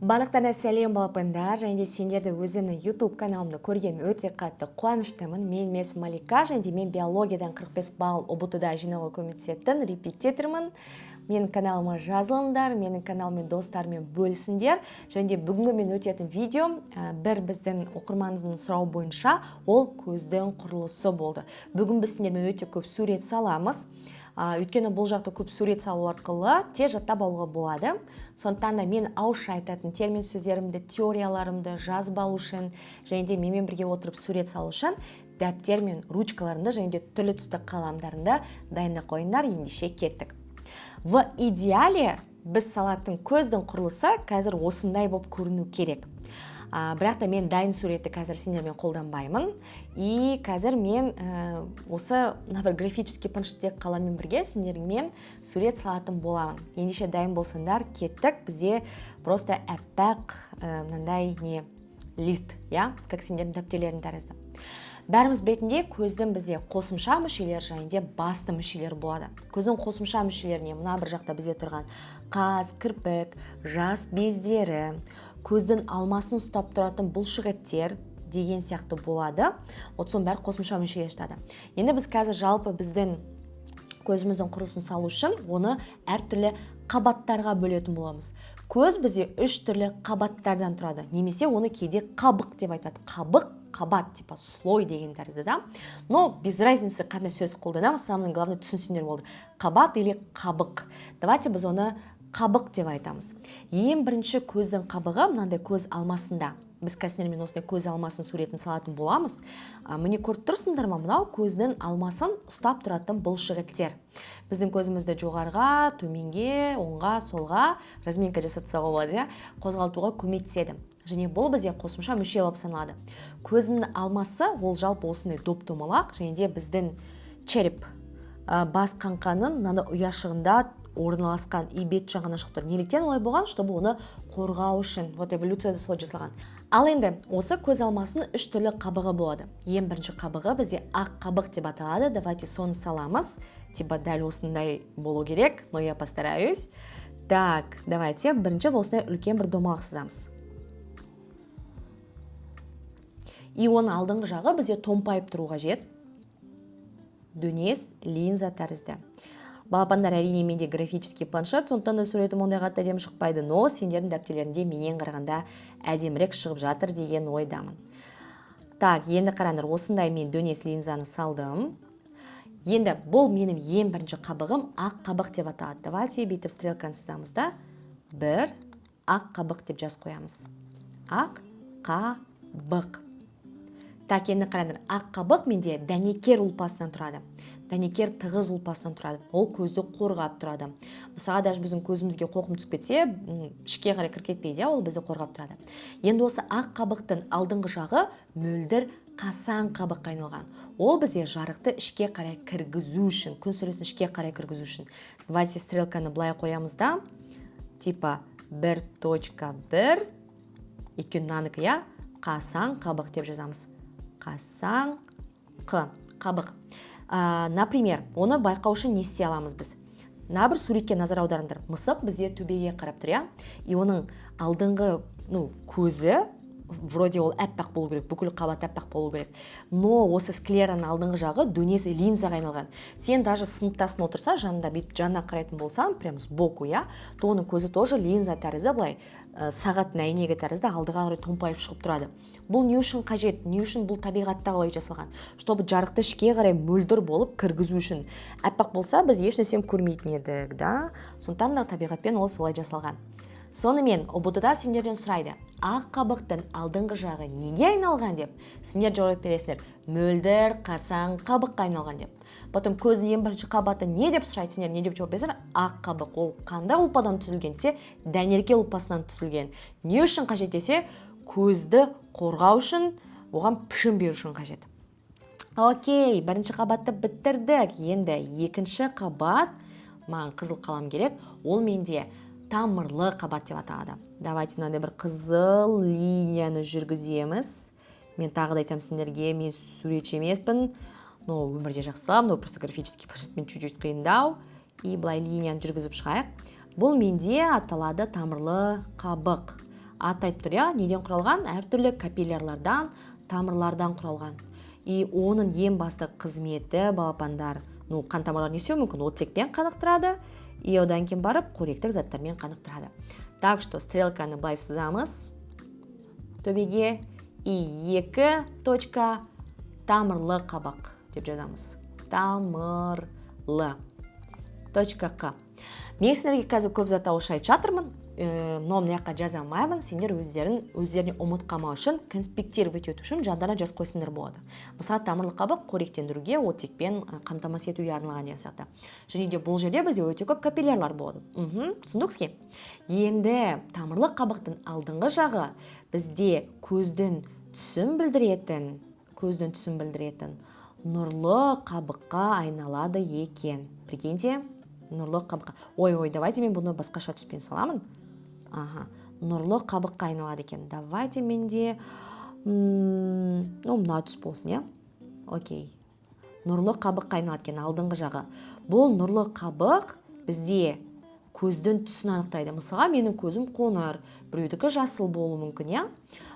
Барлықтарына сәлем, балапандар! Және де сендерді өзімнің YouTube каналымда көргеніме өте қатты қуаныштымын. Мен Мес Малика және де мен биологиядан 45 балл ҰБТ-да жинауға көмектесетін репетитормын. Менің каналыма жазылыңдар, менің каналыммен достарымен бөлісіңдер. Және де бүгінгі мен өтетін видео бір біздің оқырманымыздың сұрауы бойынша, ол көздің құрылысы болды. Бүгін біз сендермен өте көп сурет саламыз. Өйткені бұл жақта көп сурет салу арқылы тез жаттап алуға болады. Сондықтан да мен ауызша айтатын термин сөздерімді, теорияларымды жазып алу үшін және де менімен бірге отырып сурет салу үшін дәптер мен ручкаларыңды және де түрлі түсті қаламдарыңды дайындап қойыңдар. Ендеше кеттік. В идеале біз салатын көздің құрылысы қазір осындай болып көріну керек. Бірақ та мен дайын суретті қазір сендермен қолданбаймын. И қазір мен осы мына бір графический планшеттегі қаламмен бірге сендермен сурет салатын боламын. Ендеше дайын болсаңдар, кеттік. Бізде просто аппақ мынандай не лист, иә, как сендердің дәптерлерің тәрізді. Бәріміз білетіндей, көздің бізде қосымша мүшелері және де басты мүшелері болады. Көздің қосымша мүшелеріне мына бір жақта бізде тұрған қас, кірпік, жас бездері, көздің алмасын ұстап тұратын бұлшықеттер деген сияқты болады. Вот соның бәрі қосымша мүшеге жатады. Енді біз қазір жалпы біздің көзіміздің құрылысын салу үшін оны әртүрлі қабаттарға бөлетін боламыз. Көз бізде үш түрлі қабаттардан тұрады, немесе оны кейде қабық деп айтады. Қабық, қабат, типа слой деген тәрізді да. Но без разницы, қандай сөз қолданамыз, самое главное түсінсеңдер болды. Қабат или қабық. Давайте біз оны қабық деп айтамыз. Ең бірінші көздің қабығы мынандай көз алмасында. Біз қазір сендермен осындай көз алмасын суретін салатын боламыз. Міне, көріп тұрсыңдар ма, мынау көздің алмасын ұстап тұратын бұлшықеттер. Біздің көзімізді жоғарыға, төменге, оңға, солға разминка жасап тастауға болады, иә, қозғалтуға көмектеседі. Және бұл бізде қосымша мүше болып саналады. Көздің алмасы ол жалпы осындай доп домалақ және де біздің череп, бас қаңқаның мынандай ұяшығында орналасқан и бет жағына шығып тұр. Неліктен олай болған? Чтобы оны қорғау үшін. Вот эволюцияда солай жасалған. Ал енді осы көз алмасының үш түрлі қабығы болады. Ең бірінші қабығы бізде ақ қабық деп аталады. Давайте соны саламыз. Типа дәл осындай болу керек, но я постараюсь. Так, давайте бірінші осындай үлкен бір домалақ сызамыз. И оның алдыңғы жағы бізде томпайып тұру қажет, дөңес линза тәрізді. Балапандар, әрине, менде графический планшет, сондықтан да суретім ондай қатты әдемі шықпайды, но сендердің дәптерлеріңде менен қарағанда әдемірек шығып жатыр деген ойдамын. Так, енді қараңдар, осындай мен дөңес линзаны салдым. Енді бұл менің ең бірінші қабығым, ақ қабық деп аталады. Давайте бүйтіп стрелканы сызамыз да, бір ақ қабық деп жазып қоямыз. Ақ қабық. Так, енді қараңдар, ақ қабық менде дәнекер ұлпасынан тұрады. Дәнекер тығыз ұлпасынан тұрады. Ол көзді қорғап тұрады. Мысалға, даже біздің көзімізге қоқым түсіп кетсе, ішке қарай кіріп кетпейді, иә, ол бізді қорғап тұрады. Енді осы ақ қабықтың алдыңғы жағы мөлдір қасаң қабыққа айналған. Ол бізде жарықты ішке қарай кіргізу үшін, күн сәулесін ішке қарай кіргізу үшін. Давайте стрелканы былай қоямыз да, типа 1.1, өйткені мынанікі, иә, қасаң қабық деп жазамыз. Қасаң қабық. Например, оны байқау үшін не істей аламыз біз? Мына бір суретке назар аударыңдар. Мысық бізде төбеге қарап тұр, иә? И оның алдыңғы, ну, көзі вроде ол аппақ болу керек, бүкіл қабат аппақ болу керек, но осы склераның алдыңғы жағы дөңес линзаға айналған. Сен даже сыныптасың отырса жанында, бүйтіп жанына қарайтын болсаң, прям сбоку, иә, то оның көзі тоже линза тәрізді былай сағаттың әйнегі тәрізді алдыға қарай томпайып шығып тұрады. Бұл не үшін қажет? Не үшін бұл табиғатта олай жасалған? Чтобы жарықты ішке қарай мөлдір болып кіргізу үшін. Аппақ болса, біз еш нәрсені көрмейтін едік да. Сондықтан да табиғатпен ол солай жасалған. Сонымен ҰБТ да сендерден сұрайды: ақ қабықтың алдыңғы жағы неге айналған деп. Сендер жауап бересіңдер: мөлдір қасаң қабыққа айналған деп. Потом көздің ең бірінші қабаты не деп сұрайды, сендер не деп жауап бересіңдер? Ақ қабық. Ол қандай ұлпадан түзілген десе, дәнерке ұлпасынан түзілген. Не үшін қажет десе, көзді қорғау үшін, оған пішін беру үшін қажет. Окей, бірінші қабатты бітірдік. Енді екінші қабат, маған қызыл қалам керек, ол менде тамырлы қабат деп аталады. Давайте мынандай бір қызыл линияны жүргіземіз. Мен тағы да айтамын сендерге, мен суретші емеспін, но өмірде жақсы саламын, но просто графический планшетпен чуть-чуть қиындау. И былай линияны жүргізіп шығайық. Бұл менде аталады тамырлы қабық. Аты айтып тұр, иә, неден құралған? Әртүрлі капиллярлардан, тамырлардан құралған. И оның ең басты қызметі, балапандар, ну, қан тамырлар не істеуі мүмкін? Оттекпен қанықтырады и одан кейін барып қоректік заттармен қанықтырады. Так что стрелканы былай сызамыз төбеге и екі точка, тамырлы қабық деп жазамыз. Тамырлы точка қ. Мен сендерге қазір көп зат ауызша айтып жатырмын, но мына жаққа жаза алмаймын. Сендер өздерін өздеріне ұмытып қалмау үшін, конспектировать ету үшін жандарына жазып қойсаңдар болады. Мысалы, тамырлы қабық қоректендіруге, оттекпен қамтамасыз етуге арналған деген сияқты. Және де бұл жерде бізде өте көп капиллярлар болады. Түсіндіңіз. Енді тамырлы қабықтың алдыңғы жағы бізде көздің түсін білдіретін нұрлы қабыққа айналады екен. Прикиньте, нұрлы қабыққа. Ой, ой, давайте мен бұны басқаша түспен саламын. Аха, нұрлы қабыққа айналады екен. Давайте менде, ну, мына түс болсын, иә. Окей, нұрлы қабыққа айналады екен алдыңғы жағы. Бұл нұрлы қабық бізде көздің түсін анықтайды. Мысалға, менің көзім қоңыр, біреудікі жасыл болуы мүмкін, иә,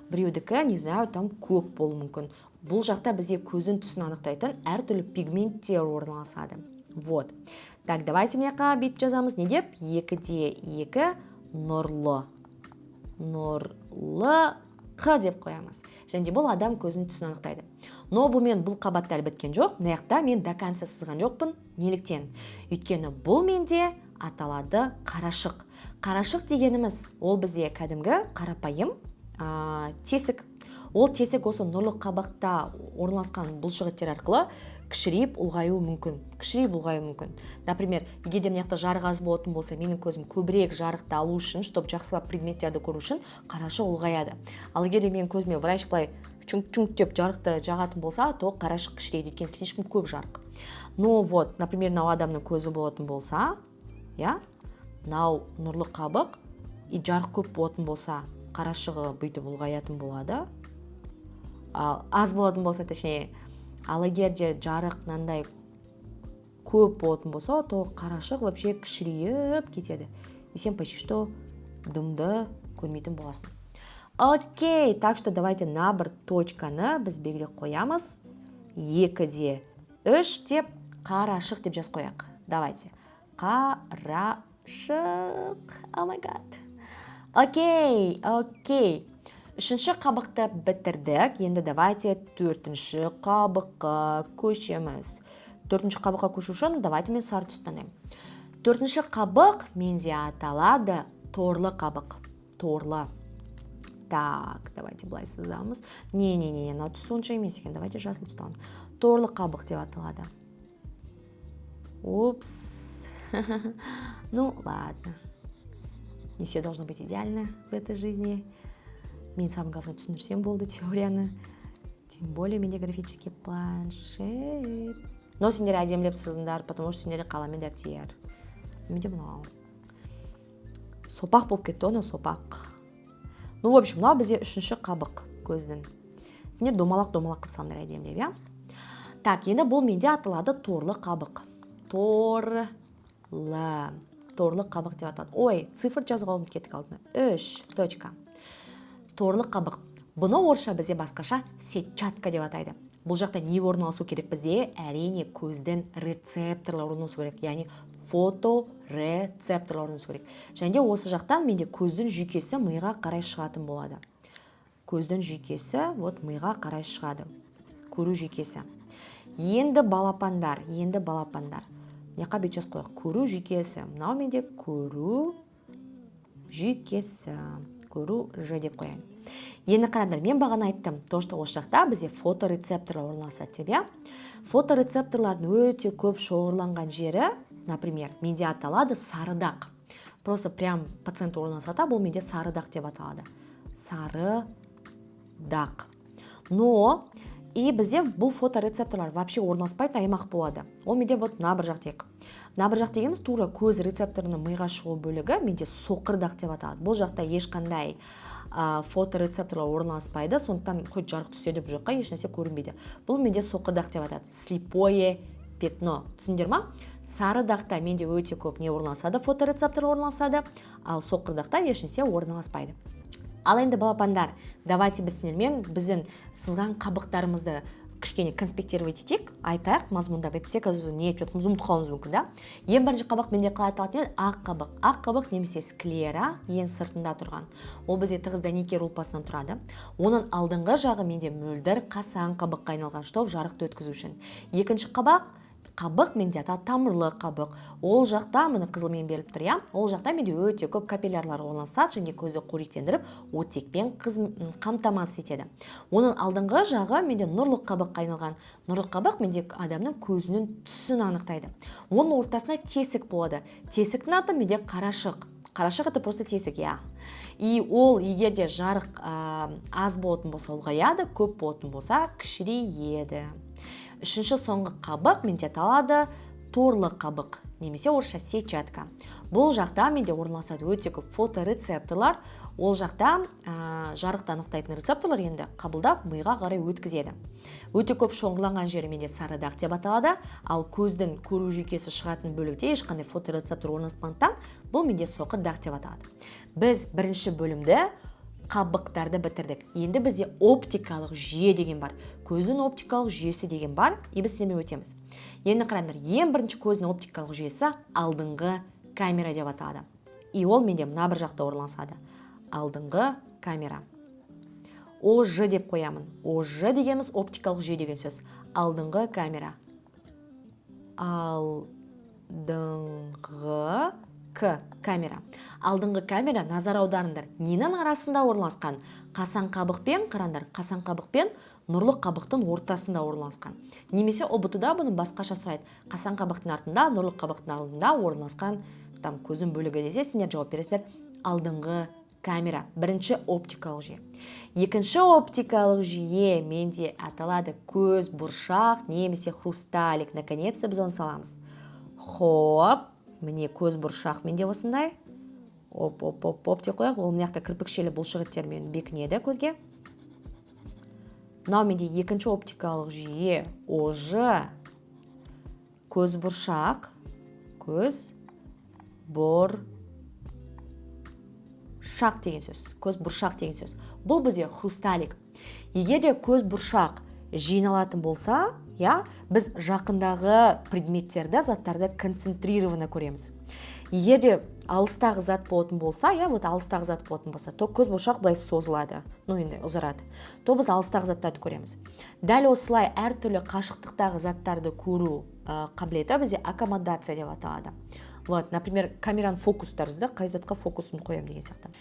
біреудікі, не знаю, там көк болуы мүмкін. Бұл жақта бізде көздің түсін анықтайтын әртүрлі пигменттер орналасады. Вот так. Давайте мына жаққа бүйтіп жазамыз. Не деп? 2 де 2 нұрлы қ деп қоямыз. Және де бұл адам көзінің түсін анықтайды. Но бұмен бұл қабатта әлі біткен жоқ. Мына жақта мен до конца сызған жоқпын. Неліктен? Өйткені бұл менде аталады қарашық. Қарашық дегеніміз ол бізде кәдімгі қарапайым тесік. Ол тесік осы нұрлы қабықта орналасқан бұлшықеттер арқылы кішірейіп, ұлғаюы мүмкін, кішірейіп, ұлғаюы мүмкін. Например, егер де мына жақта жарық аз болатын болса, менің көзім көбірек жарықты алу үшін, чтобы жақсылап предметтерді көру үшін, қарашық ұлғаяды. Ал егер де менің көзіме врач былай чүңк чүңк деп жарықты жағатын болса, то қарашық кішірейді, өйткені слишком көп жарық. Ну вот, например, мынау адамның көзі болатын болса, иә, мынау нұрлы қабық, и жарық көп болатын болса, қарашығы бүйтіп ұлғаятын болады, ал аз болатын болса, точнее, ал егер де жарық мынандай көп болатын болса, то қарашық вообще кішірейіп кетеді, и сен почти что дымды көрмейтін боласың. Окей, так что давайте мына бір точканы біз белгілеп қоямыз, 2 де 3 деп, қарашық деп жазып қояйық. Давайте, қарашық. Oh my God. Окей, окей, үшінші қабықты бітірдік. Енді давайте төртінші қабыққа көшеміз. Төртінші қабыққа көшу үшін давайте мен сары түсті таңдаймын. Төртінші қабық менде аталады торлы қабық. Торлы. Так, давайте былай сызамыз. Не, не, не, мынау түс онша емес екен. Давайте жасыл түсті аламын. Торлы қабық деп аталады. Упс, ну ладно, не все должно быть идеально в этой жизни. Мен, самое главное, түсіндірсем болды теорияны. Тем более менде графический планшет. Но сендер әдемілеп сызыңдар, потому что сендерде қалам мен дәптер. Менде мынау сопақ болып кетті ғой, мынау сопақ. Ну, в общем, мынау бізде үшінші қабық көздің. Сендер домалақ домалақ қылып салыңдар әдемілеп, иә. Так, енді бұл менде аталады торлы қабық. Торлы, торлы қабық деп аталады. Ой, цифр жазуға ұмытып кеттік алдына. Үш точка, торлы қабық. Бұны орысша бізде басқаша сетчатка деп атайды. Бұл жақта не орналасу керек бізде? Әрине, көздің рецепторлары орналасу керек, яғни фоторецепторлар орналасу керек. Және де осы жақтан менде көздің жүйкесі миға қарай шығатын болады. Көздің жүйкесі вот миға қарай шығады, көру жүйкесі. Енді, балапандар, енді, балапандар, мына жаққа бүйтіп жазып қояйық: көру жүйкесі. Мынау менде көру жүйкесі, көру ж деп қояйын. Енді қараңдар, мен бағана айттым то, что осы жақта бізде фоторецепторлар орналасады деп, иә. Фоторецепторлардың өте көп шоғырланған жері, например, менде аталады сары дақ. Просто прям пациент орналасады, бұл менде сары дақ деп аталады, сары дақ. Но и бізде бұл фоторецепторлар вообще орналаспайтын аймақ болады. Ол менде вот мына бір жақ дейік. Мына бір жақ дегеніміз тура көз рецепторының миға шығу бөлігі, менде соқыр дақ деп аталады. Бұл жақта ешқандай фоторецепторлар орналаспайды, сондықтан хоть жарық түссе де, бұл жаққа ешнәрсе көрінбейді. Бұл менде соқыр дақ деп аталады, слепое пятно. Түсіндіңдер ма? Сары дақта менде өте көп не орналасады? Фоторецептор орналасады, ал соқыр дақта ешнәрсе орналаспайды. Ал енді, балапандар, давайте біз сендермен біздің сызған қабықтарымызды кішкене конспектировать етейік, айтайық, мазмұндап. Әйтпесе қазір не айтып жатқанымызды ұмытып қалуымыз мүмкін да. Ең бірінші қабық менде қалай аталатын еді? Ақ қабық. Ақ қабық немесе склера, ең сыртында тұрған. Ол бізде тығыз дәнекер ұлпасынан тұрады. Оның алдыңғы жағы менде мөлдір қасаң қабыққа айналған, чтобы жарықты өткізу үшін. Екінші қабық менде аталады тамырлы қабық. Ол жақта міне қызылмен беріліп тұр, иә. Ол жақта менде өте көп капиллярлар орналасады және көзді қоректендіріп, оттекпен қамтамасыз етеді. Оның алдыңғы жағы менде нұрлы қабыққа айналған. Нұрлы қабық менде адамның көзінің түсін анықтайды. Оның ортасында тесік болады. Тесіктің аты менде қарашық. Қарашық — это просто тесік, иә. И ол егер де жарық аз болатын болса, ұлғаяды, көп болатын болса, кішірейеді. Үшінші, соңғы қабық менде аталады торлы қабық немесе орысша сетчатка. Бұл жақта менде орналасады өте көп фоторецепторлар. Ол жақта жарықты анықтайтын рецепторлар енді қабылдап, миға қарай өткізеді. Өте көп шоғырланған жері менде сары дақ деп аталады. Ал көздің көру жүйкесі шығатын бөлікте ешқандай фоторецептор орналаспағандықтан, бұл менде соқыр дақ деп аталады. Біз бірінші бөлімді, қабықтарды бітірдік. Енді бізде оптикалық жүйе деген бар. Көздің оптикалық жүйесі деген бар, и біз сенімен өтеміз. Енді қараңдар, ең бірінші көздің оптикалық жүйесі алдыңғы камера деп аталады. И ол менде мына бір жақта орналасады. Алдыңғы камера. ОЖ деп қоямын. ОЖ дегеніміз оптикалық жүйе деген сөз. Алдыңғы камера. Алдыңғы К камера. Алдыңғы камера, назар аударыңдар. Ненің арасында орналасқан? Қасаң қабықпен, қараңдар, қасаң қабықпен нұрлы қабықтың ортасында орналасқан. Немесе ҰБТ-да бұны басқаша сұрайды. Қасаң қабықтың артында, нұрлы қабықтың алдында орналасқан там көздің бөлігі десе, сендер жауап бересіңдер: алдыңғы камера, бірінші оптикалық жүйе. Екінші оптикалық жүйе менде аталады көз бұршақ немесе хрусталик. Наконец-то біз оны саламыз. Хоп, міне, көз бұршақ менде осындай. Оп, оп, оп, оп деп қояйық. Ол мына жақта кірпікшелі бұлшықеттермен бекінеді көзге. Мынау менде екінші оптикалық жүйе ОЖ, көз бұршақ, көз бұршақ деген сөз. Көз бұршақ деген сөз. Бұл бізде хрусталик. Егер де көз бұршақ жиналатын болса, иә, біз жақындағы предметтерді, заттарды концентрированно көреміз. Егер де алыстағы зат болатын болса, иә, вот алыстағы зат болатын болса, то көз бұршақ былай созылады, ну енді ұзарады, то біз алыстағы заттарды көреміз. Дәл осылай әртүрлі қашықтықтағы заттарды көру қабілеті бізде аккомодация деп аталады. Вот, например, камераның фокус тәрізді, қай затқа фокусын қоямын деген сияқты.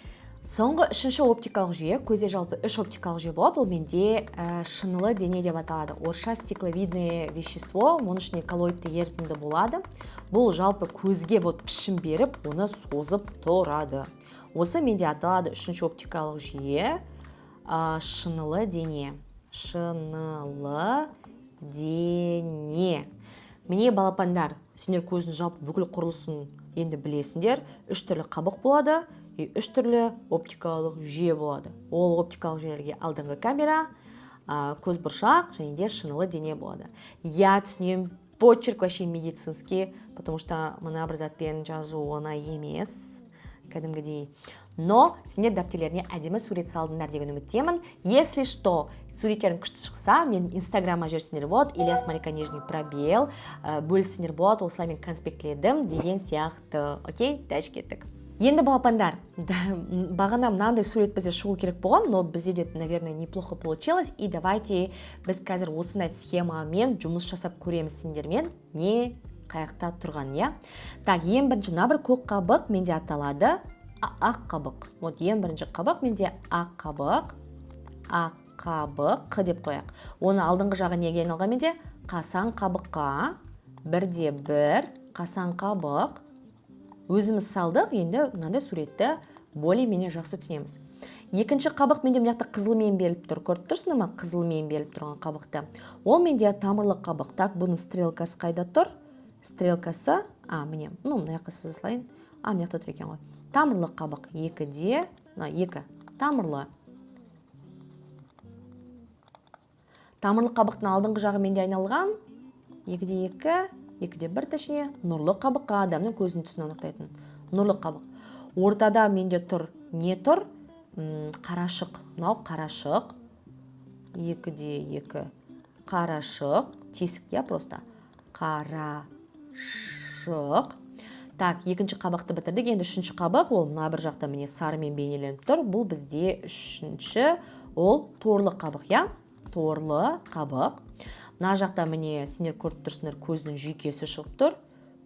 Соңғы, үшінші оптикалық жүйе. Көзде жалпы үш оптикалық жүйе болады. Ол менде шынылы дене деп аталады, орысша стекловидное вещество. Оның ішінде коллоидты ерітінді болады. Бұл жалпы көзге вот пішін беріп, оны созып тұрады. Осы менде аталады үшінші оптикалық жүйе шынылы дене. Шынылы дене. Міне, балапандар, сендер көздің жалпы бүкіл құрылысын енді білесіңдер. Үш түрлі қабық болады и үш түрлі оптикалық жүйе болады. Ол оптикалық жүйелерге алдыңғы камера, көз бұршақ және де шынылы дене болады. Я түсінемін, почерк вообще медицинский, потому что мына бір затпен жазу оңай емес кәдімгідей. Но сендер дәптерлеріне әдемі сурет салдыңдар деген үміттемін. Если что, суреттерің күшті шықса, мен Инстаграмға жіберсеңдер болады, Ильяс Малика нижний пробел, бөліссеңдер болады, осылай мен конспектледім деген сияқты. Окей, дальше кеттік. Енді, балапандар, бағана мынандай сурет бізде шығу керек болған, но бізде де, наверное, неплохо получилось. И давайте біз қазір осындай схемамен жұмыс жасап көреміз сендермен, не қаяқта тұрған, иә. Так, ең бірінші мына бір көк қабық менде аталады ақ қабық. Вот ең бірінші қабық менде ақ қабық, ақ қабық Қ деп қояйық. Оны алдыңғы жағы неге айналған менде? Қасаң қабыққа. Бірде бір қасаң қабық өзіміз салдық. Енді мынандай суретті более менее жақсы түсінеміз. Екінші қабық менде мына жақта қызылмен беріліп тұр. Көріп тұрсыңдар ма қызылмен беріліп тұрған қабықты? Ол менде тамырлы қабық. Так, бұның стрелкасы қайда тұр? Стрелкасы, а, міне, ну мына жаққа сыза салайын. А, мына жақта тұр екен ғой. Тамырлы қабық екіде, мына екі тамырлы. Тамырлы қабықтың алдыңғы жағы менде айналған екіде екі, екіде бір, точнее, нұрлы қабыққа, адамның көзінің түсін анықтайтын нұрлы қабық. Ортада менде тұр не тұр? Қарашық, мынау қарашық, 2 де 2 қарашық, тесік, иә, просто қарашық. Так, екінші қабықты бітірдік. Енді үшінші қабық, ол мына бір жақта, міне, сарымен бейнеленіп тұр. Бұл бізде үшінші, ол торлы қабық, иә, торлы қабық. Мына жақта, міне, сендер көріп тұрсыңдар, көздің жүйкесі шығып тұр,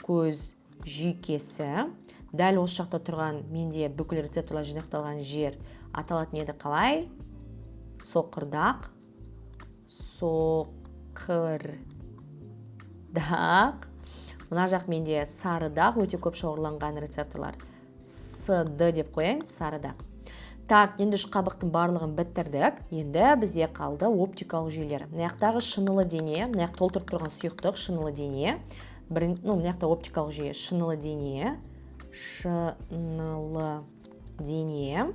көз жүйкесі. Дәл осы жақта тұрған менде бүкіл рецепторлар жинақталған жер аталатын еді қалай? Соқырдақ, соқырдақ. Мына жақ менде сары дақ, өте көп шоғырланған рецепторлар, С Д деп қояйын, сары дақ. Так, енді үш қабықтың барлығын бітірдік. Енді бізде қалды оптикалық жүйелер. Мына жақтағы шынылы дене, мына жақ толтырып тұрған сұйықтық, шынылы дене. Ну, мына жақта оптикалық жүйе, шынылы дене, шынылы дене.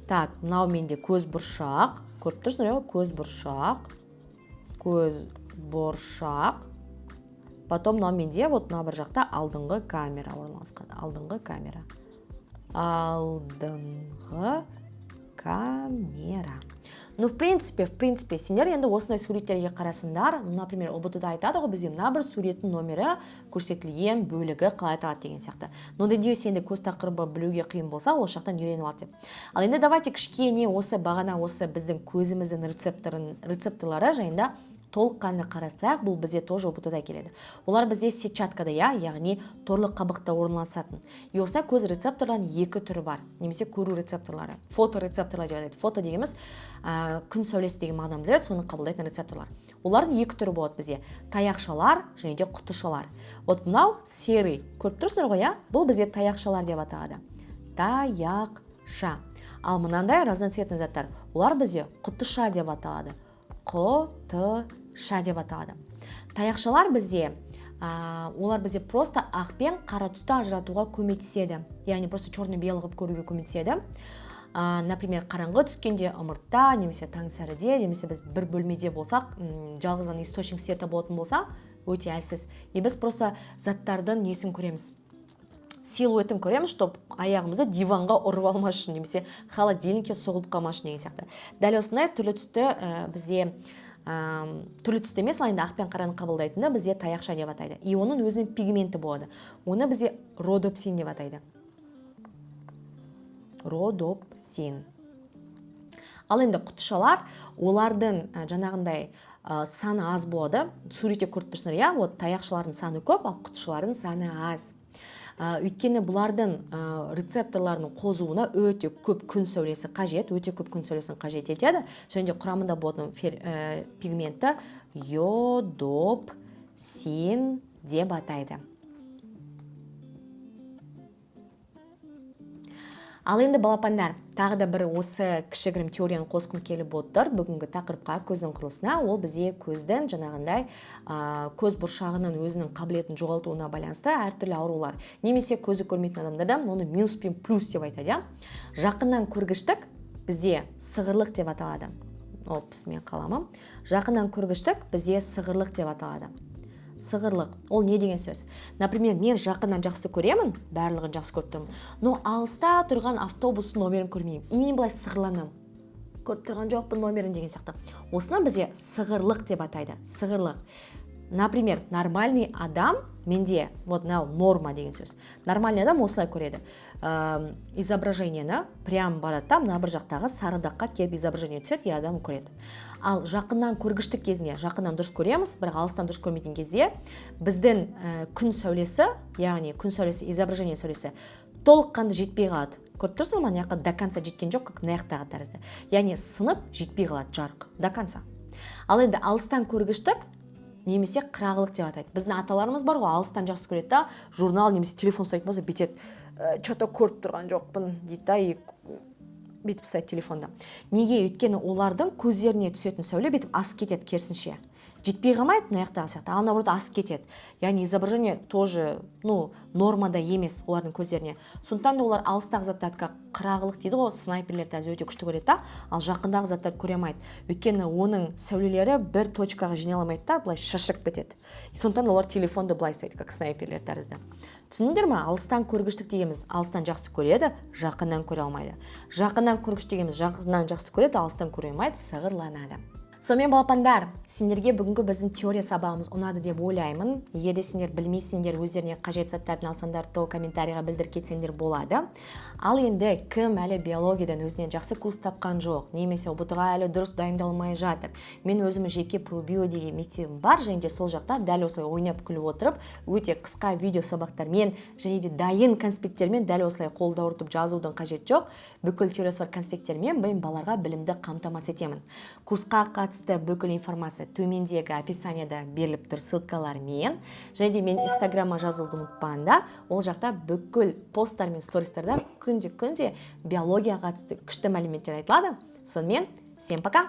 Так, мынау менде көз бұршақ, көріп тұрсыңдар ғой, көз бұршақ, көз бұршақ. Потом мынау менде вот мына бір жақта алдыңғы камера орналасқан, алдыңғы камера, алдыңғы камера. Ну, в принципе, сендер енді осындай суреттерге қарасыңдар. Например, ҰБТ да айтады ғой бізде, мына бір суреттің номері көрсетілген бөлігі қалай аталады деген сияқты. Но надеюсь, енді көз тақырыбы білуге қиын болса, ол жақтан үйреніп алады деп. Ал енді давайте кішкене осы бағана осы біздің көзіміздің рецепторлары жайында толыққанды қарастырайық. Бұл бізде тоже ҰБТ да келеді. Олар бізде сетчаткада, иә, яғни торлы қабықта орналасатын. И осындай көз рецепторларының екі түрі бар, немесе көру рецепторлары, фоторецепторлар деп атайды. Фото дегеніміз күн сәулесі деген мағынаны білдіреді, соны қабылдайтын рецепторлар. Олардың екі түрі болады бізде: таяқшалар және де құтышалар. Вот мынау серый, көріп тұрсыңдар ғой, иә, бұл бізде таяқшалар деп аталады, таяқша. Ал мынандай разноцветный заттар, олар бізде құтыша деп аталады, құтыша деп аталады. Таяқшалар бізде, олар бізде просто ақ пен қара түсті ажыратуға көмектеседі, яғни просто черно белый қылып көруге көмектеседі. Например, қараңғы түскенде, ымыртта немесе таң сәріде, немесе біз бір бөлмеде болсақ, жалғыз ғана источник света болатын болса, өте әлсіз, и біз просто заттардың несін көреміз, силуетін көреміз, чтобы аяғымызды диванға ұрып алмас үшін немесе холодильникке соғылып қалмас үшін деген сияқты. Дәл осындай түрлі түсті, бізде түрлі түсті емес, ал енді ақ пен қараны қабылдайтыны бізде таяқша деп атайды. И оның өзінің пигменті болады, оны бізде родопсин деп атайды, родопсин. Ал енді құтышалар, олардың жаңағындай саны аз болады. Суретте көріп тұрсыңдар, иә, вот таяқшалардың саны көп, ал құтышалардың саны аз. Өйткені бұлардың рецепторларының қозуына өте көп күн сәулесі қажет, өте көп күн сәулесін қажет етеді. Және де құрамында болатын пигменті йодопсин деп атайды. Ал енді, балапандар, тағы да бір осы кішігірім теорияны қосқым келіп отыр бүгінгі тақырыпқа, көздің құрылысына. Ол бізде көздің жаңағындай, көз бұршағының өзінің қабілетін жоғалтуына байланысты әртүрлі аурулар немесе көзі көрмейтін адамдарда оны минус пен плюс деп айтады, иә. Жақыннан көргіштік бізде сығырлық деп аталады. Опс, мен қаламым. Жақыннан көргіштік бізде сығырлық деп аталады. Сығырлық ол не деген сөз? Например, мен жақыннан жақсы көремін, барлығын жақсы көріп тұрмын, но алыста тұрған автобустың номерін көрмеймін, и мен былай сығырланамын, көріп тұрған жоқпын номерін деген сияқты. Осыны бізде сығырлық деп атайды, сығырлық. Например, нормальный адам менде, вот мынау норма деген сөз, нормальный адам осылай көреді изображениені, прям барады да, мына бір жақтағы сары даққа келіп изображение түседі, и адам көреді. Ал жақыннан көргіштік кезінде жақыннан дұрыс көреміз, бірақ алыстан дұрыс көрмейтін кезде біздің күн сәулесі, яғни күн сәулесі, изображение сәулесі толыққанды жетпей қалады. Көріп тұрсың ба, мына жаққа до конца жеткен жоқ, как мына жақтағы тәрізді, яғни сынып жетпей қалады жарық до конца. Ал енді алыстан көргіштік немесе қырағылық деп атайды. Біздің аталарымыз бар ғой, алыстан жақсы көреді да, журнал немесе телефон ұстайтын болса, бүйтеді, че то көріп тұрған жоқпын дейді да, и бүйтіп ұстайды телефонды. Неге? Өйткені олардың көздеріне түсетін сәуле бүйтіп асып кетеді, керісінше Жетпей қалмайды мына жақтағы сияқты, ал наоборот, асып кетеді. Яғни изображение тоже, ну, нормада емес олардың көздеріне. Сондықтан да олар алыстағы заттарды, как қырағылық дейді ғой, снайперлер тәрізді өте күшті көреді да, ал жақындағы заттарды көре алмайды, өйткені оның сәулелері бір точкаға жинала алмайды да, былай шашырап кетеді. Сондықтан да олар телефонды былай ұстайды, как снайперлер тәрізді. Түсіндіңдер ма? Алыстан көргіштік дегеніміз – алыстан жақсы көреді, жақыннан көре алмайды. Жақыннан көргіш дегеніміз – жақыннан жақсы көреді, алыстан көре алмайды, сығырланады. Сонымен, балапандар, сендерге бүгінгі біздің теория сабағымыз ұнады деп ойлаймын. Егер де сендер білмейсіңдер, өздеріне қажет заттарын алсаңдар, то комментарийға білдіріп кетсеңдер болады. Ал енді кім әлі биологиядан өзіне жақсы курс тапқан жоқ немесе ҰБТ ға әлі дұрыс дайындалмай жатыр, мен өзімнің жеке Пробио деген мектебім бар және де сол жақта дәл осылай ойнап, күліп отырып, өте қысқа видео сабақтармен және де дайын конспекттермен, дәл осылай қолды ауыртып жазудың қажеті жоқ, бүкіл теориясы бар конспекттермен мен балаларға білімді қамтамасыз етемін. Курсқа қатысты бүкіл информация төмендегі описанияда беріліп тұр ссылкалармен. Және де мен Инстаграмға жазылуды ұмытпаңдар. Ол жақта бүкіл посттар мен стористарда күнде күнде биологияға қатысты күшті мәліметтер айтылады. Сонымен, всем пока!